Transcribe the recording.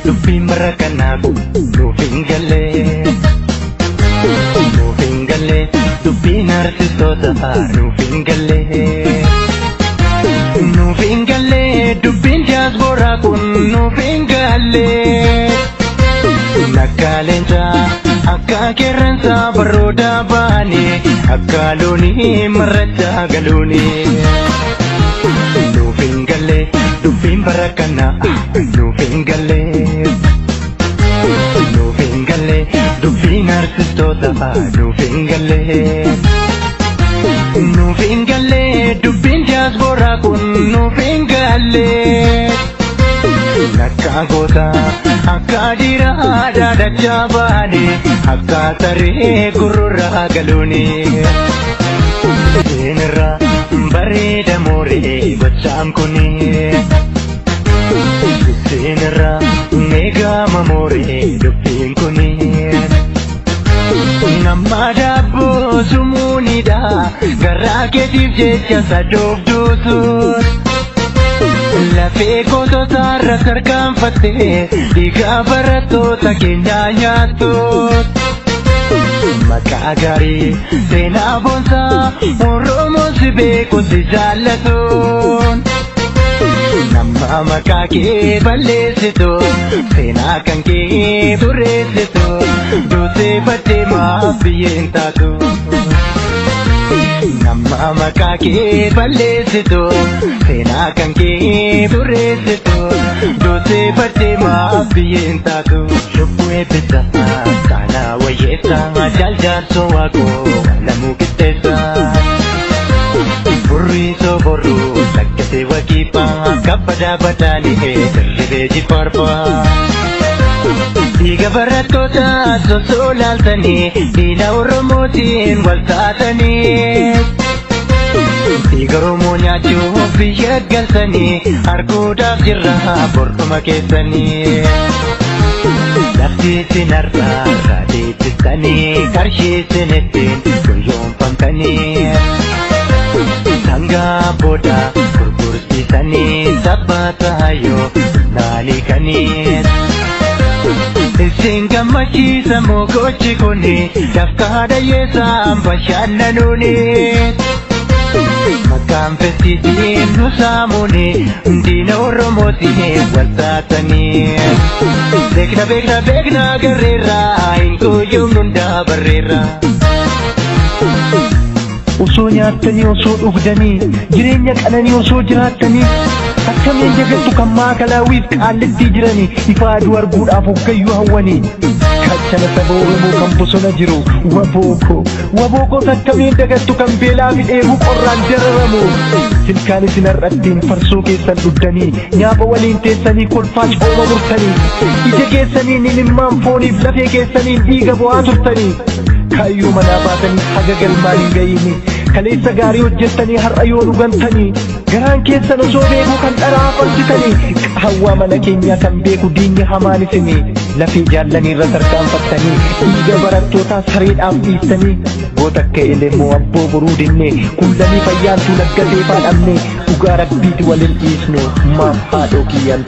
Dubbiin bara kanaa kun nuuf hin galle. Nuuf hin galle, dubbiin artistoota nuuf hin galle. Nuuf hin galle, dubbiin diaspora kun nuuf hin galle. Akka leencaa, akka qeerransaa barooda baane, akka loonii marrachaa galuuni. Nuuf hin galle, dubbiin bara kanaa nuuf hin galle. Nuuf hin galle, dubbiin artistoota nuuf hin galle. Nuuf hin galle, dubbiin diaspora kun nuuf hin galle. Akka goota, akka dhiiraa dhaadachaa baane, akka saree gurrurraa galuuni. Seenirraa bareeda mooree gochaan kuni. Seenirraa eegama mooree dubbiin kuni. Nama daabboo sumuunidha garaa keetiif jecha sadoof duusuun. Lafee goototaarra tarkaanfattee dhiiga barattoota keenyaa nyaattu. Maqaa gaarii, seenaa boonsaa, Oromoon si beeku, si jaallatuun. Nama maqaa kee balleessitu, seenaa kan kee xureessitu, duutee baddee maaf biyyeen taatu. Nama maqaa kee balleessitu, seenaa kan kee xureessitu, duutee baddee maaf biyyeen taatu. Lubbuu eebbisa saanaa wayyeessa jaaljaarsoo waaqoo lamuu qixxeessa. Burriisoo borruu sakkatee wakiifaa kabbadaa badaanii dirribee jifaarfaa. Dhiiga barattoota sosoo laaltanii diina Oromootiin wal taatanii. Dhiiga Oromoo nyaachuuf biyya galtanii arguudhaaf jirra borkuma keessanii. Lafti isin har'aa deebistanii qarshii isin ittiin gowwoomfamtanii. Sangaa booda gurgursiisanii sabbata hayyoo naanii. Isin gammachiisa mogochi kuni dafqaa dhayyeessaan bashannanuuni. Maqaan festiitiin nu saamuuni diina Oromootiin wal taatanii. Beekna, beekna, beekna, garreerra hin gowwoomnu hundaa barreerra. Osoo nyaattanii, osoo dhugdanii, jireenya qananii osoo jiraattanii, akkamiin dagattu kan maakalaawwiif qaallittii jiranii ifa aduu arguudhaaf hoggayyuu hawwanii? Gaachana saba Oromoo kan bosona jiru wabooko, wabookos akkamiin dagattu kan beelaa fi dheebuu qorraan dararamu? Silkaan isin har'attiin farsoo keessan dhugdanii, nyaapa waliin teessanii kolfaa cooma murtanii, ija keessaniin imimmaan, fooniif lafee keessaniin dhiiga bu'aa turtanii, kaayyoo manaa baatanii haga galmaan hin ga'iini, kaleessa gaarii hojjettanii har'a yoo dhugantanii, garaan keessan osoo beekuu kan dharaa farsitanii, qaawwaa mana keenyaa kan beeku diinni hamaan isinii, lafee jaallanii irra tarkaanfattanii, dhiiga barattootaa sareedhaaf dhiistanii, goota akka elemoo abboo boruu dinne, kullanii fayyaantuu laggatee faadhamne, dhugaa rabbiiti walin dhiisnu maaf haadhoo kiyyan.